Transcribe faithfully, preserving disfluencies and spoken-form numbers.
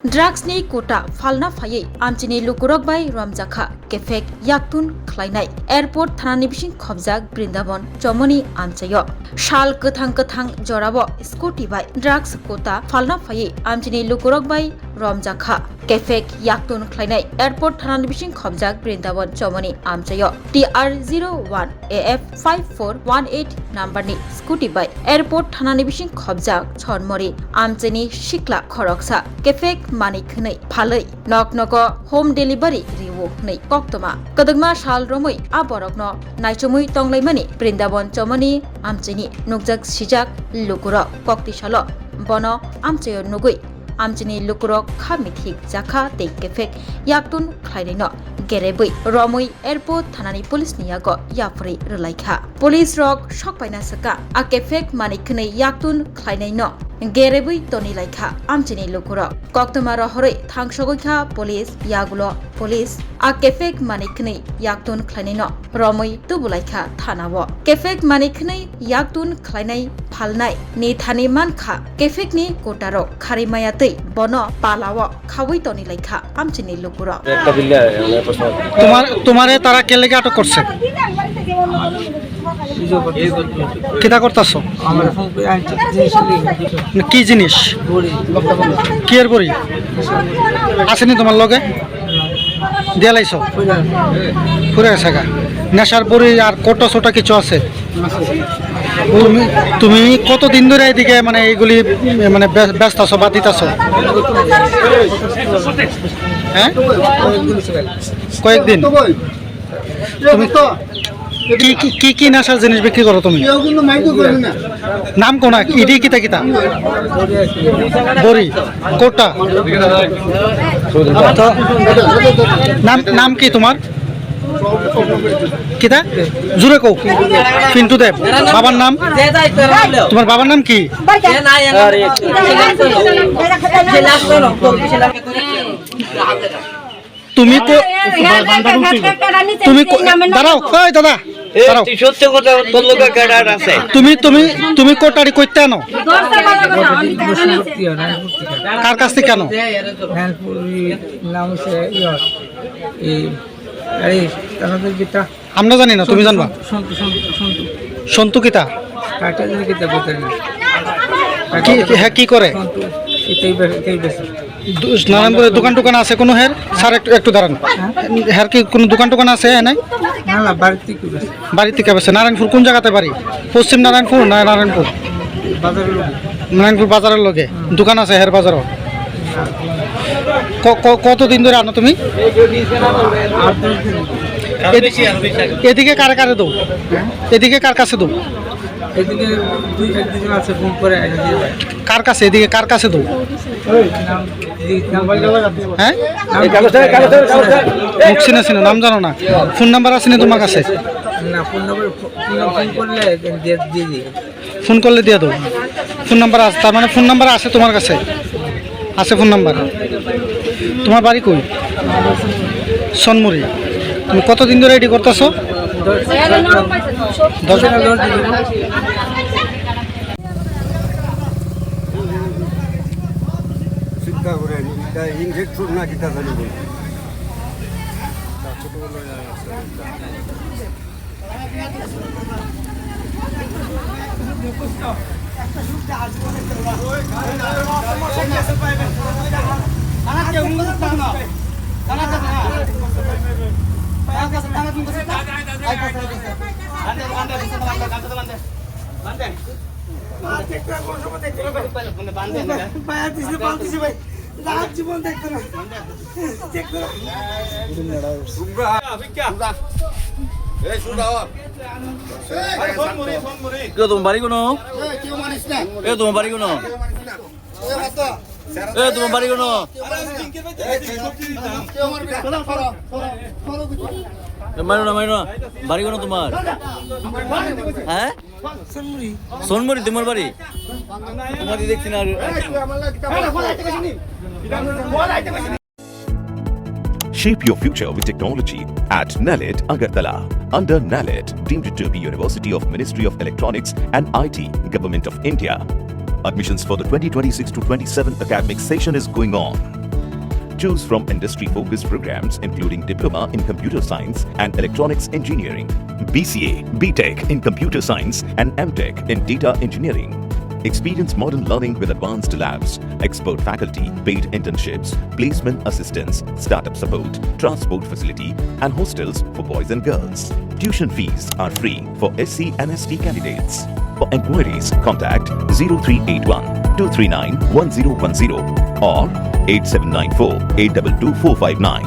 Drugs ni kota phalna phaiwi amchini lukurok bai romjakha kephek yaktun khlainai. Airport thanani bising khobjak Brindaban Chomoni amchaio. Sal kwthang kwthang jorao scooty bai drugs kota phalna phaiwi amchini lukurok bai romjakha kephek yaktun khlainai. Airport thanani bising khobjak Brindaban Chomoni amchaio T R zero one A F five four one eight number ni scooty bai airport thanani bising khobjak Chormori amchini sikla khoroksa kephek manwi khwnwi phalwi nok nogo home delivery riwo hwnwi koktwma kwdwkma sal romwi a borokno naichomwi tonglaimani Brindaban Chomoni amchini nukjak sijak lukurok kokti salo bono amchaio nugwi amchini lukurok kha mithik jakha tei kephek yaktun khlainaino gerebwi romwi airport thanani police ni yago yapharwi rwlaikha. Police rok sok paina swkang a kephek manwi khwnwi yaktun khlainaino gerebwi tonilaikha amchini lukurok. Koktwma rohorwi thangsogwi kha police, yagulo police a kephek manwi khwnwi yaktun khlainaino romwi tubulaikha thanao. Kephek manwi khwnwi yaktun khlainai phalnai ni thani mankha kephekni kotarok kharwi maya twi bono palao khawi tonilaikha amchini lukurok. একটা দিলে, এ, প্রশ্ন। তোমার, তোমারে তারা কে লেগে আটক করছে? কিতা করতাছো? আমার ফোন করে আনছে, জিনিস নিয়ে গেছে। কি জিনিস? বড়ি। কি এর বড়ি? আসেনি তোমার লগে? দিয়া লাইছো? পুরা গেছে গা। নেশার বড়ি আর কোটা সোটা কিছু আছে? তুমি, তুমি কতদিন ধরে এদিকে মানে এইগুলি মানে বে-, বেচতাছো বা দিতাছো? হ্যাঁ? কয়েকদিন। তুমি কি, কি, কি, কি নেশার জিনিস বিক্রি করো তুমি? নাম কোনা? ইডি কিতা কিতা? বড়ি, কোটা। তো নাম, নাম কি তোমার? কিতা? জুরে কও। পিন্টু দেব। বাবার নাম? তোমার বাবার নাম কি? তুমি কো-, তুমি কো-, দাঁড়াও, এই দাদা, এ, দাঁড়াও। তুই সত্য কথা, তোর লোকে ক্যাডার আছে। তুমি, তুমি, তুমি কোটারি কইতে আনো? কার কাছ থেকে আনো? নারায়ণপুর, এই নাম হচ্ছে, ইয়ে, এই, আরে, তাদের যেটা আমরা জানি না, তুমি জানবা? সন্তু, সন্তু, সন্তু, সন্তু। সন্তু কিতা? কাটা জানি কিতা বলতে না। কি, কি, হ্যাঁ, কি করে? সন্তু, এটাই বে-, এটাই বেশি। দু-, নারায়ণপুরে দোকান টোকান আছে কোনো হের? স্যার, একটু, একটু দাঁড়ান। হ্যাঁ? হের কি কোনো দোকান টোকান আছে এনে? না, না, বাড়িতে কি বেশি? বাড়ি থেকে বেশি। নারায়ণপুর কোন জায়গাতে বাড়ি? পশ্চিম নারায়ণপুর না নারায়ণপুর? বাজারের লোক। নারায়ণপুর বাজারের লগে। হুম। দোকান আছে হের বাজারও। ক-, ক-, কতদিন ধরে আনো তুমি? আট দশ দিন। এদি-, এদিকে কারে কারে দৌ? হ্যাঁ? এদিকে কার কাছে দৌ? এদিকে দুই এক দুজন আছে, ফোন করে এনে দিয়ে যায়। কার কাছে? এদিকে কার কাছে দৌ? নাম, এই নাম হ্যাঁ? নাম মুখ চিনে চিনে, নাম জানো না। ফোন নাম্বার আছে নি তোমার কাছে? না, ফোন নাম্বার, ফোন, ফোন করলে দিয়ে, দিয়ে দিই। ফোন করলে দিয়ে দেবো। ফোন নাম্বার আছে, তার মানে ফোন নাম্বার আছে তোমার কাছে? আছে ফোন নাম্বার। তোমার বাড়ি কই? সনমুড়ি। তুমি কতদিন ধরে এটি করতেছো? দশ। চিন্তা করে, এটা ইনফেক্ট না কিতা জানি বলে। ভাই, আর দিছে, বাল দিছে ভাই। রাত জীবন দেখতো না। দেখতো না। এই, শুন, আওয়াজ। এ, তোমার বাড়ি কোনো? এ, তোমার বাড়ি কোনো? এ, তোমার বাড়ি কোনো? এ, মারো না, মারো না। বাড়ি কোনো তোমার? হ্যাঁ? সোনমুড়ি তোমার বাড়ি? তোমাকে দেখছি না আর। Shape your future with technology at NALET Agartala. Under NALET, deemed to be University of Ministry of Electronics and I T, Government of India. Admissions for the twenty twenty-six to twenty-seven academic session is going on. Choose from industry-focused programs including Diploma in Computer Science and Electronics Engineering, B C A, B Tech in Computer Science and M Tech in Data Engineering. Experience modern learning with advanced labs, expert faculty, paid internships, placement assistance, startup support, transport facility, and hostels for boys and girls. Tuition fees are free for S C and S T candidates. For inquiries, contact zero three eight one two three nine one zero one zero or eight seven nine four eight double two four five nine.